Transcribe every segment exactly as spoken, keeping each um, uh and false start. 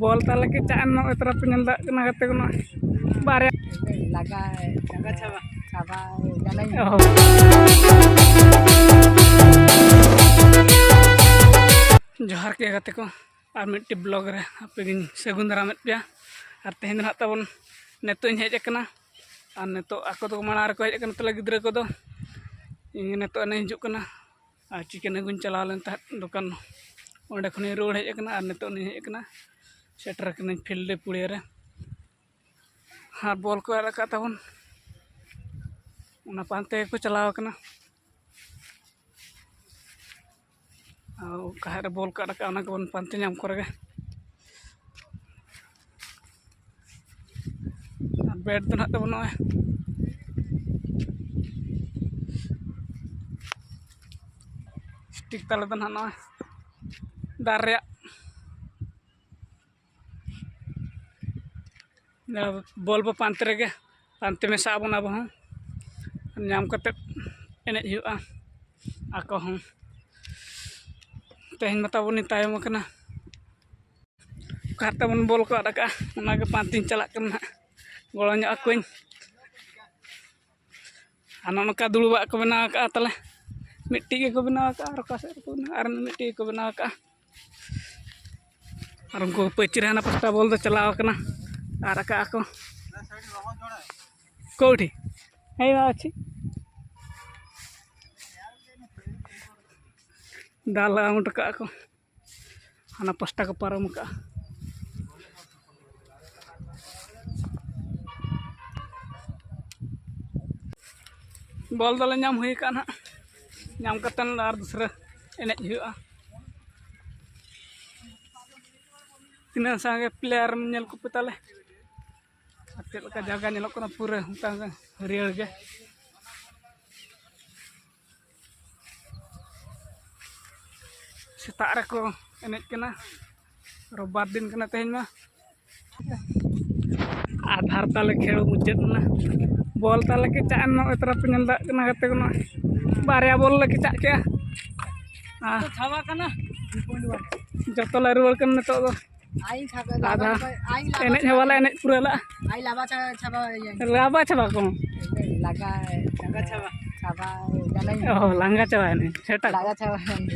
ᱵᱚᱞ ᱛᱟᱞᱮ ᱠᱮᱪᱟᱜ ᱮᱱ ᱱᱚᱜᱼᱚᱭ ᱛᱚᱨᱟ ᱯᱮ ᱧᱮᱞ ᱫᱟᱲᱮᱭᱟᱜ ᱠᱟᱱᱟ ᱜᱟᱛᱮ ᱠᱚ, ᱱᱚᱜᱼᱚᱭ ᱵᱟᱨᱭᱟ᱾ ᱞᱟᱜᱟ, ᱞᱟᱜᱟ ᱪᱟᱵᱟ᱾ ᱪᱟᱵᱟ, ᱡᱟᱱᱟᱧ᱾ ᱚ᱾ ᱡᱚᱦᱟᱨ ᱜᱮ ᱜᱟᱛᱮ ᱠᱚ, ᱟᱨ ᱢᱤᱫᱴᱤᱡ vlog ᱨᱮ ᱟᱯᱮ ᱜᱤᱧ ᱥᱟᱹᱜᱩᱱ ᱫᱟᱨᱟᱢᱮᱫ ᱯᱮᱭᱟ᱾ ᱟᱨ ᱛᱮᱦᱮᱧ ᱫᱚ ᱱᱟᱦᱟᱜ ᱛᱟᱵᱚᱱ ᱱᱤᱛᱚᱜ ᱤᱧ ᱦᱮᱡ ᱟᱠᱟᱱᱟ, ᱟᱨ ᱱᱤᱛᱚᱜ ᱟᱠᱚ ᱫᱚ ᱢᱟᱲᱟᱝ ᱨᱮᱠᱚ ᱦᱮᱡ ᱟᱠᱟᱱᱟ ᱛᱟᱞᱮ ᱜᱤᱫᱽᱨᱟᱹ ᱠᱚᱫᱚ, ᱤᱧ ᱱᱤᱛᱚᱜ ᱮᱱᱮᱡ ᱦᱤᱡᱩᱜ ᱠᱟᱱᱟ᱾ ᱟᱨ ᱪᱤᱠᱮᱱ ᱟᱹᱜᱩᱧ ᱪᱟᱞᱟᱣ ᱞᱮᱱ ᱛᱟᱦᱮᱸᱫ ᱫᱚᱠᱟᱱ, ᱚᱸᱰᱮ ᱠᱷᱚᱱᱤᱧ ᱨᱩᱣᱟᱹᱲ ᱦᱮᱡ ᱟᱠᱟᱱᱟ ᱟᱨ ᱱᱤᱛᱚᱜ ᱤᱧ ᱦᱮᱡ ᱟᱠᱟᱱᱟ, ᱥᱮᱴᱮᱨ ᱟᱠᱟᱱᱟᱹᱧ ᱯᱷᱤᱞᱰ ᱯᱩᱲᱤᱭᱟᱹ ᱨᱮ᱾ ᱟᱨ ᱵᱚᱞ ᱠᱚ ᱮᱨ ᱟᱠᱟᱫ ᱛᱟᱵᱚᱱ, ᱚᱱᱟ ᱯᱟᱱᱛᱮ ᱜᱮᱠᱚ ᱪᱟᱞᱟᱣ ᱟᱠᱟᱱᱟ᱾ ᱟᱨ ᱚᱠᱟ ᱨᱮ ᱵᱚᱞ ᱠᱚ ᱮᱨ ᱟᱠᱟᱫ, ᱚᱱᱟ ᱜᱮᱵᱚᱱ ᱯᱟᱱᱛᱮ ᱧᱟᱢ ᱠᱚᱨᱮ ᱜᱮ᱾ ᱟᱨ ᱵᱮᱴ ᱫᱚ ᱱᱟᱦᱟᱜ ᱛᱟᱵᱚᱱ ᱱᱚᱜᱼᱚᱭ, ᱥᱴᱤᱠ ᱛᱟᱞᱮ ᱫᱚ ᱱᱟᱦᱟᱜ ᱱᱚᱜᱼᱚᱭ ᱫᱟᱨᱮ ᱨᱮᱭᱟᱜ᱾ ᱵᱚᱞ ᱵᱚ ᱯᱟᱱᱛᱮ ᱨᱮᱜᱮ, ᱯᱟᱱᱛᱮ ᱢᱮᱥᱟᱜ ᱟᱵᱚᱱ ᱟᱵᱚ ᱦᱚᱸ, ᱧᱟᱢ ᱠᱟᱛᱮᱫ ᱮᱱᱮᱡ ᱦᱩᱭᱩᱜᱼᱟ᱾ ᱟᱠᱚ ᱦᱚᱸ ᱛᱮᱦᱮᱧ ᱢᱟ ᱛᱟᱵᱚᱱᱤᱧ ᱛᱟᱭᱚᱢ ᱟᱠᱟᱱᱟ᱾ ᱚᱠᱟ ᱛᱮᱵᱚᱱ ᱵᱚᱞ ᱠᱚ ᱟᱫ ᱟᱠᱟᱫᱼᱟ, ᱚᱱᱟᱜᱮ ᱯᱟᱱᱛᱮᱧ ᱪᱟᱞᱟᱜ ᱠᱟᱱᱟ ᱦᱟᱸᱜ, ᱜᱚᱲᱚ ᱧᱚᱜ ᱟᱠᱚᱣᱟᱹᱧ᱾ ᱟᱨ ᱱᱚᱜᱼᱚ ᱱᱚᱝᱠᱟ ᱫᱩᱲᱩᱵᱟᱜ ᱠᱚ ᱵᱮᱱᱟᱣ ᱟᱠᱟᱫᱼᱟ ᱛᱟᱞᱮ, ᱢᱤᱫᱴᱤᱡ ᱜᱮᱠᱚ ᱵᱮᱱᱟᱣ ᱟᱠᱟᱫᱼᱟ, ᱟᱨ ᱚᱠᱟ ᱥᱮᱫ ᱨᱮᱠᱚ ᱵᱮᱱᱟᱣ, ᱟᱨ ᱢᱤᱫᱴᱤᱡ ᱜᱮᱠᱚ ᱵᱮᱱᱟᱣ ᱟᱠᱟᱫᱼᱟ᱾ ᱟᱨ ᱩᱱᱠᱩ ᱯᱟᱹᱪᱤᱨ ᱦᱟᱱᱟ ᱯᱟᱥᱴᱟ ᱵᱚᱞ ᱫᱚ ᱪᱟᱞᱟᱣ ᱟᱠᱟᱱᱟ, ᱟᱨ ᱟᱠᱟᱫᱼᱟ ᱠᱚ᱾ ᱠᱳᱣᱴᱷᱤ? ᱦᱮᱸ, ᱢᱟ ᱟᱪᱪᱷᱟ᱾ ᱫᱟᱞ ᱟᱢ ᱦᱚᱴᱚ ᱠᱟᱜᱼᱟ ᱠᱚ, ᱦᱟᱱᱟ ᱯᱟᱥᱴᱟ ᱠᱚ ᱯᱟᱨᱚᱢ ᱟᱠᱟᱜᱼᱟ᱾ ᱵᱚᱞ ᱫᱚᱞᱮ ᱧᱟᱢ ᱦᱩᱭ ᱟᱠᱟᱫᱼᱟ ᱱᱟᱦᱟᱜ, ᱧᱟᱢ ᱠᱟᱛᱮᱫ ᱟᱨ ᱫᱩᱥᱨᱟᱹ ᱮᱱᱮᱡ ᱦᱩᱭᱩᱜᱼᱟ᱾ ᱛᱤᱱᱟᱹᱜ ᱥᱟᱸᱜᱮ ᱯᱞᱮᱭᱟᱨ ᱧᱮᱞ ᱠᱚᱯᱮ ᱛᱟᱞᱮ, ᱟᱨ ᱪᱮᱫ ᱞᱮᱠᱟ ᱡᱟᱭᱜᱟ ᱧᱮᱞᱚᱜ ᱠᱟᱱᱟ, ᱯᱩᱨᱟᱹ ᱢᱤᱫᱴᱟᱝ ᱦᱟᱹᱨᱭᱟᱹᱲ ᱜᱮ᱾ ᱥᱮᱛᱟᱜ ᱨᱮᱠᱚ ᱮᱱᱮᱡ ᱠᱟᱱᱟ, ᱨᱳᱵᱵᱟᱨ ᱫᱤᱱ ᱠᱟᱱᱟ ᱛᱮᱦᱮᱧ ᱢᱟ᱾ ᱟᱫᱷᱟᱨ ᱛᱟᱞᱮ ᱠᱷᱮᱞ ᱢᱩᱪᱟᱹᱫ ᱮᱱᱟ, ᱵᱚᱞ ᱛᱟᱞᱮ ᱠᱮᱪᱟᱜ ᱮᱱ, ᱱᱚᱜᱼᱚᱭ ᱛᱚᱨᱟ ᱯᱮ ᱧᱮᱞ ᱫᱟᱲᱮᱭᱟᱜ ᱠᱟᱱᱟ ᱜᱟᱛᱮ ᱠᱚ, ᱱᱚᱜᱼᱚᱭ ᱵᱟᱨᱭᱟ ᱵᱚᱞ ᱞᱮ ᱠᱮᱪᱟᱜ ᱠᱮᱜᱼᱟ᱾ ᱟᱨ ᱪᱷᱟᱣᱟ ᱠᱟᱱᱟ᱾ ᱡᱚᱛᱚ ᱞᱮ ᱨᱩᱣᱟᱹᱲ ᱠᱟᱱᱟ ᱱᱤᱛᱚᱜ ᱫᱚ᱾ ᱟᱫᱚ ᱮᱱᱮᱡ ᱦᱚᱸ ᱵᱟᱞᱮ ᱮᱱᱮᱡ ᱯᱩᱨᱟᱹᱣ ᱞᱟᱜᱼᱟ᱾ ᱟᱭ ᱞᱟᱵᱟ ᱪᱟᱵᱟ, ᱪᱟᱵᱟ, ᱞᱟᱵᱟ ᱪᱟᱵᱟ ᱠᱚ᱾ ᱞᱟᱜᱟ, ᱞᱟᱜᱟ ᱪᱟᱵᱟ᱾ ᱪᱟᱵᱟ, ᱡᱟᱱᱟᱧ᱾ ᱚ, ᱞᱟᱸᱜᱟ ᱪᱟᱵᱟᱭᱮᱱᱟᱹᱧ, ᱥᱮᱴᱟ᱾ ᱞᱟᱸᱜᱟ ᱪᱟᱵᱟᱭᱮᱱᱟᱹᱧ᱾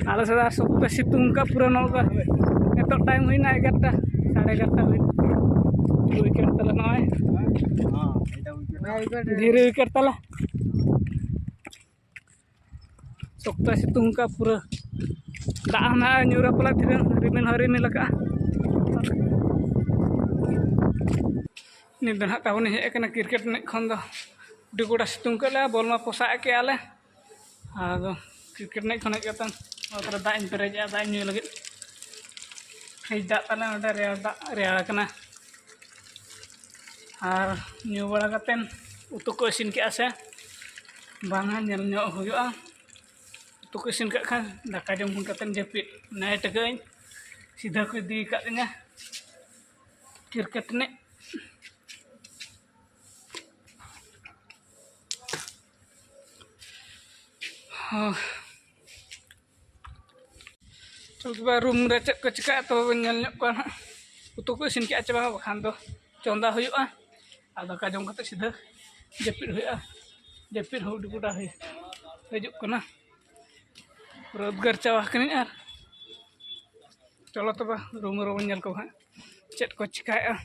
ᱟᱞᱮ ᱥᱮᱫ ᱫᱚ ᱥᱚᱠᱛᱚ ᱥᱤᱛᱩᱝ ᱠᱟᱜ ᱯᱩᱨᱟᱹ ᱱᱚᱜᱼᱚ ᱱᱚᱝᱠᱟ᱾ ᱱᱤᱛᱚᱜ time ᱦᱩᱭᱱᱟ ᱮᱜᱟᱨᱚᱴᱟ, ᱥᱟᱲᱮ ᱮᱜᱟᱨᱚᱴᱟ ᱦᱩᱭᱱᱟ᱾ Wicket ᱛᱟᱞᱮ ᱱᱚᱜᱼᱚᱭ᱾ ᱫᱷᱤᱨᱤ wicket ᱛᱟᱞᱮ᱾ ᱥᱚᱠᱛᱚᱭ ᱥᱤᱛᱩᱝ ᱠᱟᱜᱼᱟ ᱯᱩᱨᱟᱹ᱾ ᱫᱟᱜ ᱦᱚᱸ ᱱᱟᱦᱟᱜ ᱧᱩᱨ ᱟᱯᱮ ᱞᱟᱹᱜᱤᱫ, ᱨᱤᱢᱤᱞ ᱦᱚᱸᱭ ᱨᱤᱢᱤᱞ ᱟᱠᱟᱜᱼᱟ᱾ ᱱᱤᱛ ᱫᱚ ᱱᱟᱦᱟᱜ ᱛᱟᱵᱚᱱ ᱦᱮᱡ ᱟᱠᱟᱱᱟ cricket ᱮᱱᱮᱡ ᱠᱷᱚᱱ ᱫᱚ᱾ ᱟᱹᱰᱤ ᱜᱚᱴᱟ ᱥᱤᱛᱩᱝ ᱠᱮᱫ ᱞᱮᱭᱟ, ᱵᱚᱞ ᱢᱟ ᱯᱚᱥᱟᱜ ᱠᱮᱜᱼᱟ ᱞᱮ᱾ ᱟᱫᱚ cricket ᱮᱱᱮᱡ ᱠᱷᱚᱱ ᱦᱮᱡ ᱠᱟᱛᱮ ᱚᱛ ᱨᱮ ᱫᱟᱜ ᱤᱧ ᱯᱮᱨᱮᱡᱮᱜᱼᱟ, ᱫᱟᱜ ᱤᱧ ᱧᱩᱭ ᱞᱟᱹᱜᱤᱫ᱾ Fridge ᱫᱟᱜ ᱛᱟᱞᱮ ᱱᱚᱰᱮ ᱨᱮᱭᱟᱲ ᱫᱟᱜ, ᱨᱮᱭᱟᱲ ᱠᱟᱱᱟ᱾ ᱟᱨ ᱧᱩ ᱵᱟᱲᱟ ᱠᱟᱛᱮ ᱩᱛᱩ ᱠᱚ ᱤᱥᱤᱱ ᱠᱮᱜᱼᱟ ᱥᱮ ᱵᱟᱝᱟ, ᱧᱮᱞ ᱧᱚᱜ ᱦᱩᱭᱩᱜᱼᱟ᱾ ᱩᱛᱩ ᱠᱚ ᱤᱥᱤᱱ ᱠᱟᱜ ᱠᱷᱟᱱ ᱫᱟᱠᱟ ᱡᱚᱢ ᱦᱩᱭ ᱠᱟᱛᱮ ᱡᱟᱹᱯᱤᱫ᱾ Night ᱟᱠᱟᱫᱟᱹᱧ, ᱥᱤᱫᱷᱟᱹ ᱠᱚ ᱤᱫᱤ ᱟᱠᱟᱫ ᱞᱤᱧᱟ cricket ᱮᱱᱮᱡ᱾ ᱦᱚᱸ᱾ ᱪᱚᱞ ᱛᱚᱵᱮ room ᱨᱮ ᱪᱮᱫ ᱠᱚ ᱪᱤᱠᱟᱹᱜᱼᱟ, ᱛᱚᱵᱮ ᱵᱚᱱ ᱧᱮᱞ ᱧᱚᱜ ᱠᱚᱣᱟ ᱱᱟᱦᱟᱜ᱾ ᱩᱛᱩ ᱠᱚ ᱤᱥᱤᱱ ᱠᱮᱜᱼᱟ ᱪᱮ ᱵᱟᱝ, ᱵᱟᱠᱷᱟᱱ ᱫᱚ ᱪᱚᱸᱫᱟ ᱦᱩᱭᱩᱜᱼᱟ᱾ ᱟᱨ ᱫᱟᱠᱟ ᱡᱚᱢ ᱠᱟᱛᱮ ᱥᱤᱫᱷᱟᱹ ᱡᱟᱹᱯᱤᱫ ᱦᱩᱭᱩᱜᱼᱟ᱾ ᱡᱟᱹᱯᱤᱫ ᱦᱚᱸ ᱟᱹᱰᱤ ᱜᱚᱴᱟ ᱦᱩᱭ-, ᱦᱤᱡᱩᱜ ᱠᱟᱱᱟ᱾ ᱯᱩᱨᱟᱹ ᱩᱫᱽᱜᱟᱹᱨ ᱪᱟᱵᱟ ᱟᱠᱟᱱᱟᱹᱧ᱾ ᱟᱨ ᱪᱚᱞᱚ ᱛᱚᱵᱮ room ᱨᱮᱵᱚᱱ ᱧᱮᱞ ᱠᱚᱣᱟ ᱦᱟᱸᱜ ᱪᱮᱫ ᱠᱚ ᱪᱤᱠᱟᱹᱭᱮᱜᱼᱟ᱾